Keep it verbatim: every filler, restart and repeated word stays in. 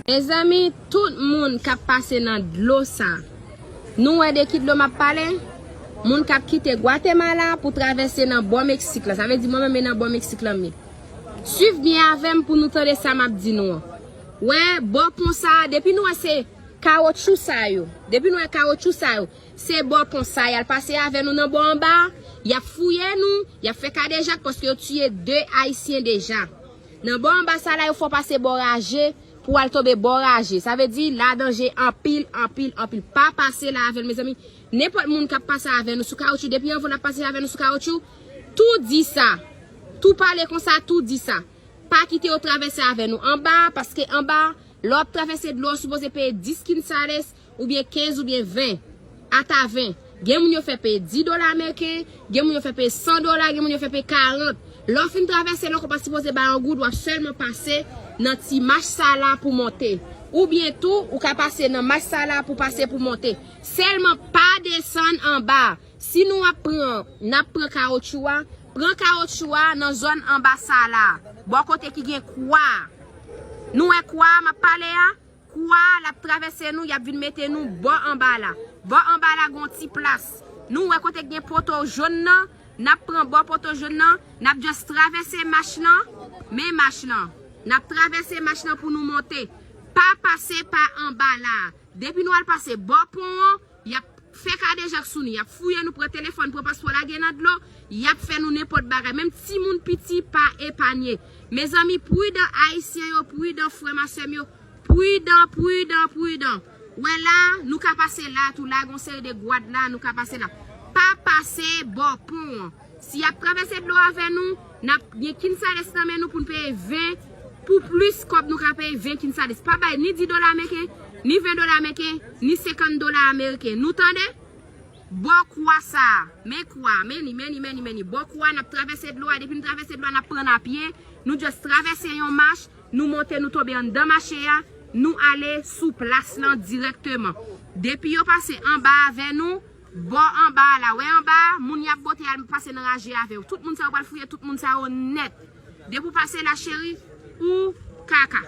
Mezanmi, tout moun k ap pase nan dlo sa, nou wè de ki dlo m ap pale? Moun k ap kite Gwatemala pou travèse nan bò Meksik la. Sa vle di mwen menm e nan bò Meksik la m ye. Swiv byen avè m pou nou tande sa m ap di nou an. Wè, bò pon sa, depi nou wè se kawotchou sa yo, depi nou wè kawotchou sa yo, se bò pon sa y al pase avè nou nan bò anba. Y ap fouye nou, y ap fè kadejak paske yo tiye de Ayisyen deja. Nan bò anba sa la, yo fè w pase bò raje pou w al tonbe bò raje. Sa vle di, la danje anpil, anpil, anpil. Pa pase la avè l, mezanmi. Nenpòt moun k ap pase avè nou sou kawotchou, depi anvan l ap pase avè nou sou kawotchou, tou di sa. Tou pale konsa, tou di sa. Pa kite yo travèse avè nou anba, paske anba, lè w ap travèse dlo, w sipoze peye dis quetzales, oubyen kenz, oubyen ven. Ata ven. Gen moun yo fè peye dis dola ameriken, gen moun yo fè peye san dola, gen moun yo fè peye karant. Lè w fin travèse la, w pa sipoze bay yon goud, w ap sèlman pase nan ti mach sa la pou monte. Oubyen tou, ou ka pase nan mach sa la pou pase pou monte. Sèlman pa desann anba. Si nou ap pran, n ap pran kawotchou a, pran kawotchou a nan zòn anba sa la, bò kote ki gen kwa a. Nou wè kwa a m ap pale a? Kwa a, l ap travèse nou, y ap vin mete nou bò anba la. Bò anba la gen yon ti plas. Nou wè kote k gen poto jòn nan, n ap pran bò poto jòn nan, n ap just travèse mach lan, men mach lan. N ap travèse mach lan pou nou monte. Pa pase pa anba la. Depi nou al pase bò pon an, y ap fè kadejak sou nou, y ap fouye nou, pran telefòn, pran paspò, lage nan dlo, y ap fè nou nenpòt bagay. Menm timoun piti pa epanye. Mezanmi, pridan Ayisyen yo, pridan frè m a sè m yo, pridan, pridan, pridan. Wè la, nou ka pase la tou, la gon seri de gwad la, nou ka pase la. Pa pase bò pon an. Si y ap travèse dlo avè nou, n ap gen quetzales nan men nou pou n peye ven, pou plis kòb nou ka peye ven quetzales. Pa bay ni dis dola ameriken, ni ven dola ameriken, ni senkant dola ameriken. Nou tande? Bò kwa sa a. Men kwa, men li, men li, men li, men li. Bò kwa, n ap travèse dlo a. Depi n travèse dlo a, n ap pran n a pye. Nou just travèse yon mach, nou monte, nou tonbe anndan mache a, nou ale sou plas lan dirèkteman. Depi yo pase anba avè nou, bò anba a la, wè anba a, moun y ap bote al pase nan raje avè w. Tout moun sa yo pral fouye tout moun sa yo nèt. Depi w pase la, cheri, ou kaka.